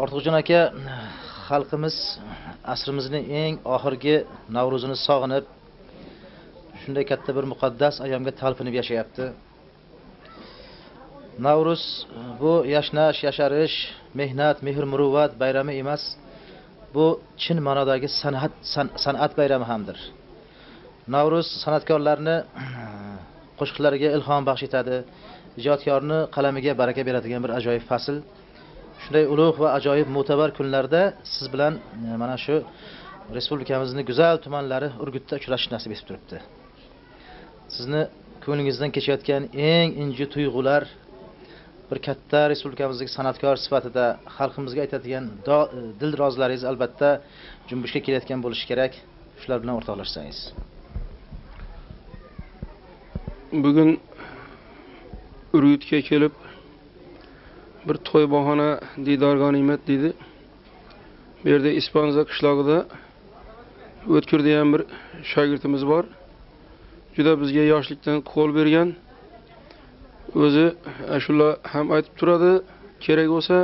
Ortiqxo'jon aka, xalqimiz asrimizning eng oxirgi Navro'zini sog'inib, shunday katta bir muqaddas ayyomga talpinib yashayapti. Navro'z bu yashnash, yasharish, mehnat, mehr-muruvvat bayrami emas. Bu chin ma'nodagi san'at bayrami hamdir. Navro'z san'atkorlarni qo'shiqlariga ilhom baxsh etadi, ijodkorni qalamiga baraka beradigan bir ajoyib fasl. Shunday ulug' va ajoyib mo'tabar kunlarda siz bilan mana shu respublikamizning go'zal tumanlari Urgutda uchrashish nasib etib turibdi. Sizni ko'nglingizdan kechayotgan eng inji tuyg'ular, bir katta respublikamizdagi san'atkor sifatida xalqimizga aytadigan dil rozlaringiz albatta junbushga kelayotgan bo'lishi kerak. Shular bilan o'rtoqlashsangiz. Bugun Urgutga kelib bir to'y bahona diydor g'animat deydi. Bu yerda Ispanza qishlog'ida O'tkir degan bir shogirdimiz bor. Juda bizga yoshlikdan qo'l bergan. O'zi ashula ham aytib turadi, kerak bo'lsa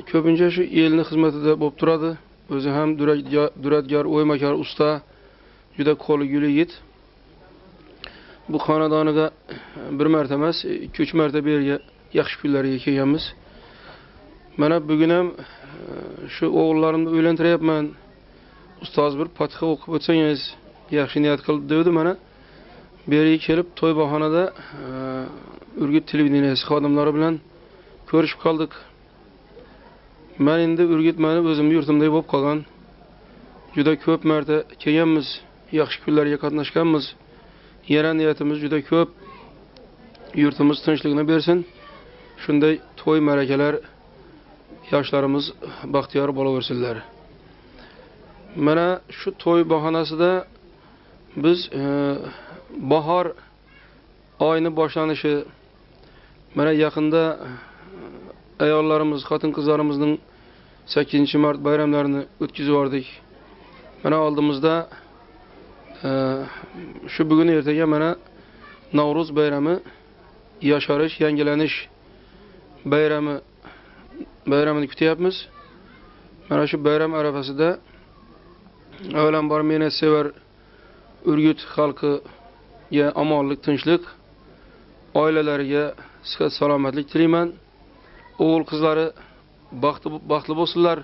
ko'pincha shu elning xizmatida bo'lib turadi. O'zi ham duradgor, o'ymakor usta, juda qo'li gul yigit. Bu xonadoniga bir marta emas, 2-3 marta bu yerga yaxshi kunlarga kelganmiz. Mana bugun ham shu o'g'illarimni uylantiryapman. Ustoz bir fotiha o'qib o'tsangiz, yaxshi niyat qilib dedi. Mana bu yerga kelib to'y bahonada Urgut televideniyasi xodimlari bilan ko'rishib qoldik. Men endi Urgut meni o'zimning yurtimday bo'lib qolgan. Juda ko'p marta kelganmiz, yaxshi kunlarga qatnashganmiz. Yana niyatimiz juda ko'p. Yurtimiz tinchligini bersin. Shunday to'y ma'rakalar yoshlarimiz baxtiyor bo'laversinlar. Mana shu to'y bahonasida biz bahor oyini boshlanishi, mana yaqinda ayollarimiz, xotin-qizlarimizning 8-mart bayramlarini o'tkazib yubordik. Mana oldimizda shu bugun ertaga mana Navro'z bayrami, yasharish, yangilanish bayramini kutyapmiz. Mana shu bayram arafasida avvalambor mehnatsevar Urgut xalqiga omonlik, tinchlik, oilalariga sihat, salomatlik tilayman. O'g'il qizlari baxtli bo'lsinlar.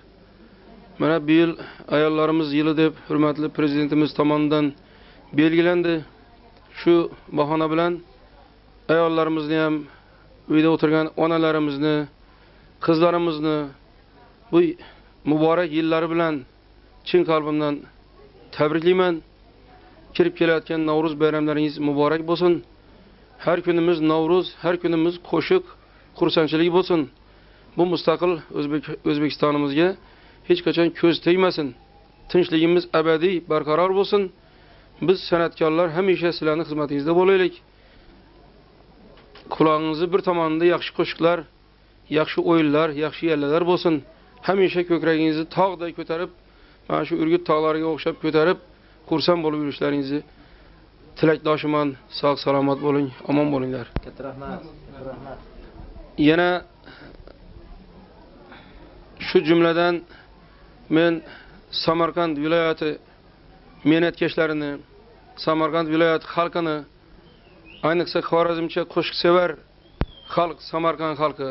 Mana bu yil ayollarimiz yili deb hurmatli prezidentimiz tomonidan belgilandi. Shu bahona bilan ayollarimizni ham, uyda o'tirgan onalarimizni, qizlarimizni bu muborak yillari bilan chin qalbimdan tabriklayman. Kirib kelayotgan Navro'z bayramlaringiz muborak bo'lsin. Har kunimiz Navro'z, har kunimiz qo'shiq, xursandchilik bo'lsin. Bu mustaqil O'zbekistonimizga hech qachon ko'z tegmasin. Tinchligimiz abadiy barqaror bo'lsin. Biz san'atkorlar hamisha sizlarning xizmatingizda bo'laylik. Qulog'ingizni bir tomonida yaxshi qo'shiqlar, yaxshi o'yinlar, yaxshi yallalar bo'lsin. Hamisha ko'kragingizni tog'day ko'tarib, mana shu Urgut tog'lariga o'xshab ko'tarib, xursand bo'lib yurishlaringizni tilakdoshiman. Sog' salomat bo'ling, omon bo'linglar. Katta rahmat. Rahmat. Yana shu jumladan men Samarqand viloyati mehnatkashlarini, Samarqand viloyati xalqini, ayniqsa Xorazmcha qo'shiqsevar xalq, Samarqand xalqi,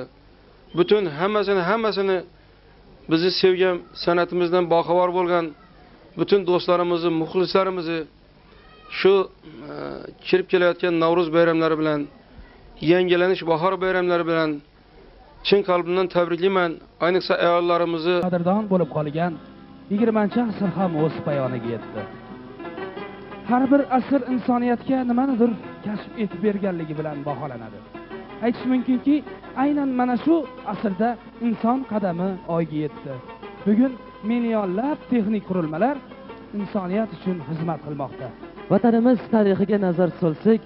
butun hammasini bizni sevgan, san'atimizdan boxabar bo'lgan butun do'stlarimizni, muxlislarimizni shu kirib kelayotgan Navro'z bayramlari bilan, yangilanish bahor bayramlari bilan chin qalbimdan tabriklayman. Ayniqsa ayollarimizni. Qadrdon bo'lib qolgan 20-asr ham o'z poyoniga yetdi. Har bir asr insoniyatga nimanidir kashf etib berganligi bilan baholanadi. Aytish mumkinki, aynan mana shu asrda inson qadami oyga yetdi. Bugun millionlab texnik qurilmalar insoniyat uchun xizmat qilmoqda. Vatanimiz tarixiga nazar solsak,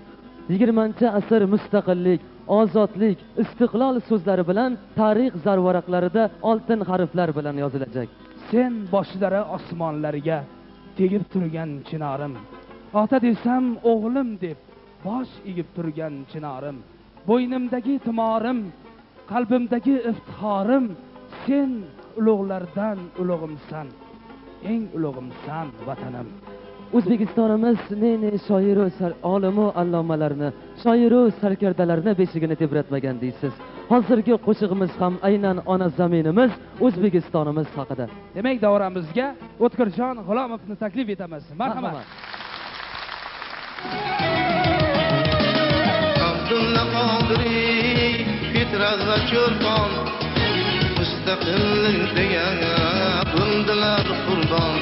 20-asr mustaqillik, ozodlik, istiqlol so'zlari bilan tarix zarvaraqlarida oltin harflar bilan yozilajak. Sen boshlari osmonlarga tegib turgan chinorim, ota desam o'g'lim deb bosh egib turgan chinorim, bo'ynimdagi timorim, qalbimdagi iftixorim, Sen ulug'lardan ulug'imsan, eng ulug'imsan vatanim. O'zbekistonimiz ne-ne shoiru olimu allomalarni, shoiru sarkardalarni beshigini tebratmagan deysiz. Hozirgi qo'shig'imiz ham aynan ona zaminimiz O'zbekistonimiz haqida. Demak, davramizga O'tkirjon G'ulomovni taklif etamiz. Marhamat. Abdulla Qodiriy fitrat va cho'lpon, mustaqillik degan bo'ldilar qurbon.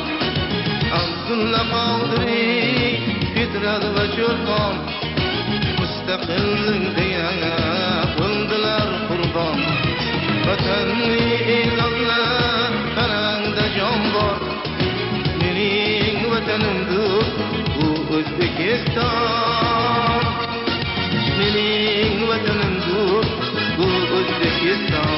Abdulla Qodiriy fitrat va cho'lpon, mustaqillik degan bo'ldilar qurbon. Vatanni e'lonlar qarangda jon bor, mening vatanimdir bu O'zbekiston. Mening vatanimdir bu O'zbekiston.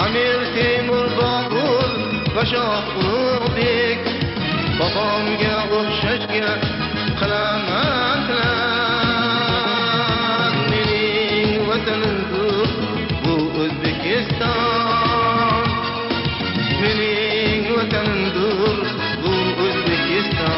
Amir Temur Bobur va Shoh Ulug'bek, bobomga o'xshashga qilaman tilak. Mening vatanimdir bu O'zbekiston. Mening vatanimdir bu O'zbekiston.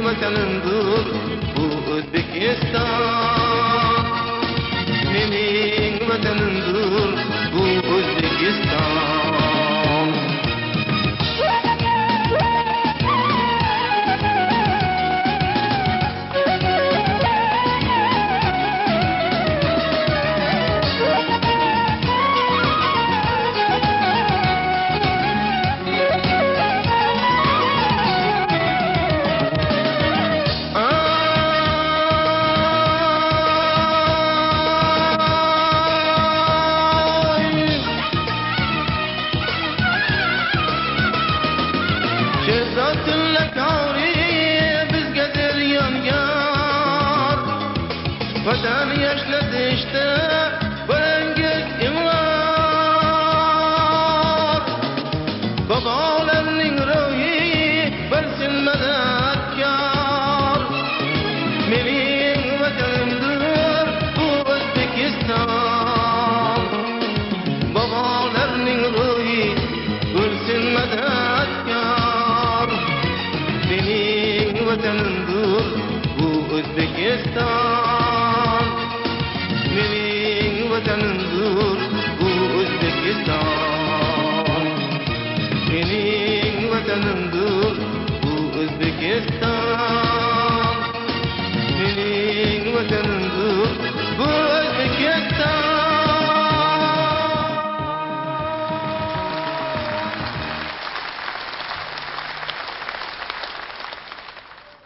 Vatanimdir bu O'zbekiston. Mening vatanimdir bu O'zbekiston. Vatan yashlatishda